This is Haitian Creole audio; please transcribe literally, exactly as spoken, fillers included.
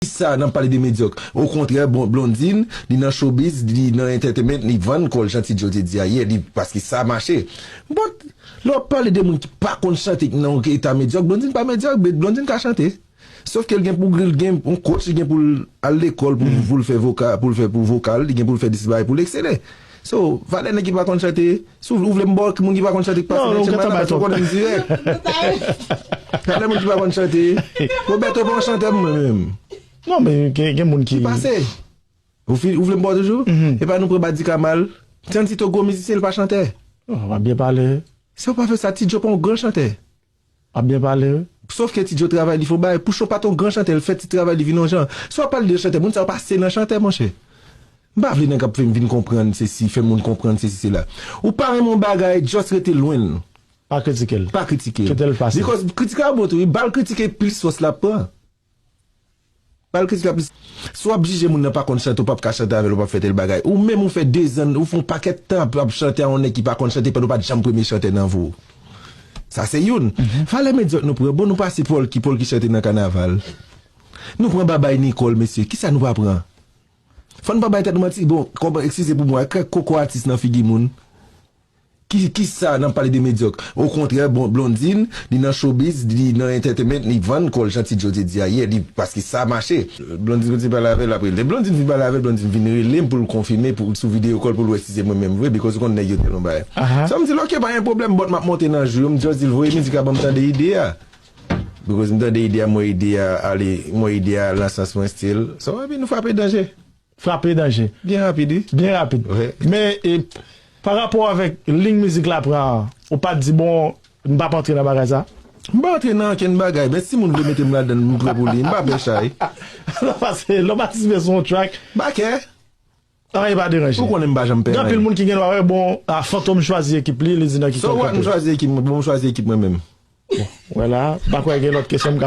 Kisa n ap pale de medyòk? Okontrè, bon, Blondine, li nan showbiz, li nan entertainment, li vann kò l, jan Ti Joe te di a yè, li, paske sa mache. But, lè w ap pale de moun ki pa konn chante, ki nan yon eta medyòk, Blondine pa medyòk, Blondine ka chante. Sòf ke l gen pou l gen yon coach, li gen pou l al lekòl pou, pou l fè vokal, pou l fè pou vokal, li gen pou l fè de bagay pou l eksele. So, valè nèg ki pa konn chante, si w vle m ba w moun ki pa konn chante ki pase nan tchenn madan, paske w konnen m dirèk. Valè moun ki pa konn chante. Roberto pa yon chantè mwen menm. Non, men gen, gen moun ki pase. Ou fi, ou vle m ba w toujou? E pa nou pran Badi Kamal. Tandis to gwo mizisyen, l pa chantè. W ap byen pale. Si w pa fè sa, Ti Joe pa yon gran chantè. W ap byen pale, wi. Sòf ke Ti Joe travay, li fè yon bagay. Pouchon pa t yon gran chantè, l fè ti travay, li vin yon jan. Si w ap pale de chantè, moun sa yo pase nan chantè, monchè. M pa vle nèg ap fè m vin konprann sesi, fè moun konprann sesi, sela. Ou pa renmen yon bagay, just rete lwen l. Pa kritike l. Pa kritike l. Kite l pase. Because kritik la bon tou, wi. Ba l kritike plis fòs l ap pran. Ba l kritike la plis. Si w ap jije moun nan pa konn chante, ou p ap ka chante avè l, ou p ap fè tèl bagay. Ou menm ou fè dezan, ou fè yon pakèt tan ap, ap chante a yon nèg ki pa konn chante, pandan w pa t janm premye chantè nan vi w. Sa se youn. Valè medyòk nou pran. Bon, nou pase Pòlki, Pòlki chante nan kanaval. Nou pran Babay Nicole, mesye. Kisa nou pa pran? Fò n pa bay tèt nou manti. Bon, kòman, eskize pou mwen, ak koko atis nan figi moun. Ki, kisa n ap pale de medyòk? Okontrè, bon, Blondine, li nan showbiz, li nan entertainment, li vann kò l, jan Ti Joe te di a yè, li, paske sa mache. Blondine, Blondine pale avè l, apre, lè Blondine vin pale avè l, Blondine vin rele m pou l konfime, pou, sou video call, pou l wè si se mwen menm vre, because ou konn nèg yo tèlman bagay. So, m di l, "Ok, pa gen pwoblèm, but m ap monte nan jou yo," m just di l, "Voye mizik la ban m tande ide a." Because m tande ide a, m wè ide a ale, m wè ide a al nan sans mwen still. So, epi nou frape danje. Frape danje. Byen rapid, wi. Byen rapid. Wi. Men, e, pa rapò avèk liy mizik la pran an, ou pa t di, "Bon, m p ap antre nan bagay sa"? M pa antre nan okenn bagay, men si moun vle mete m ladan l, m prè pou li. M pa pè chay. Non, paske lè w patisipe sou yon track, bakè. Anyen pa deranje. Ou konnen m pa janm pè anyen. Gen anpil moun ki gen dwa wè, bon, a, Fantom chwazi ekip li, li di nan ki kèl kanpe. So what, m chwazi ekip mwen, bon, m chwazi ekip mwen menm. Bon, wè la, m pa kwè gen lòt kesyon m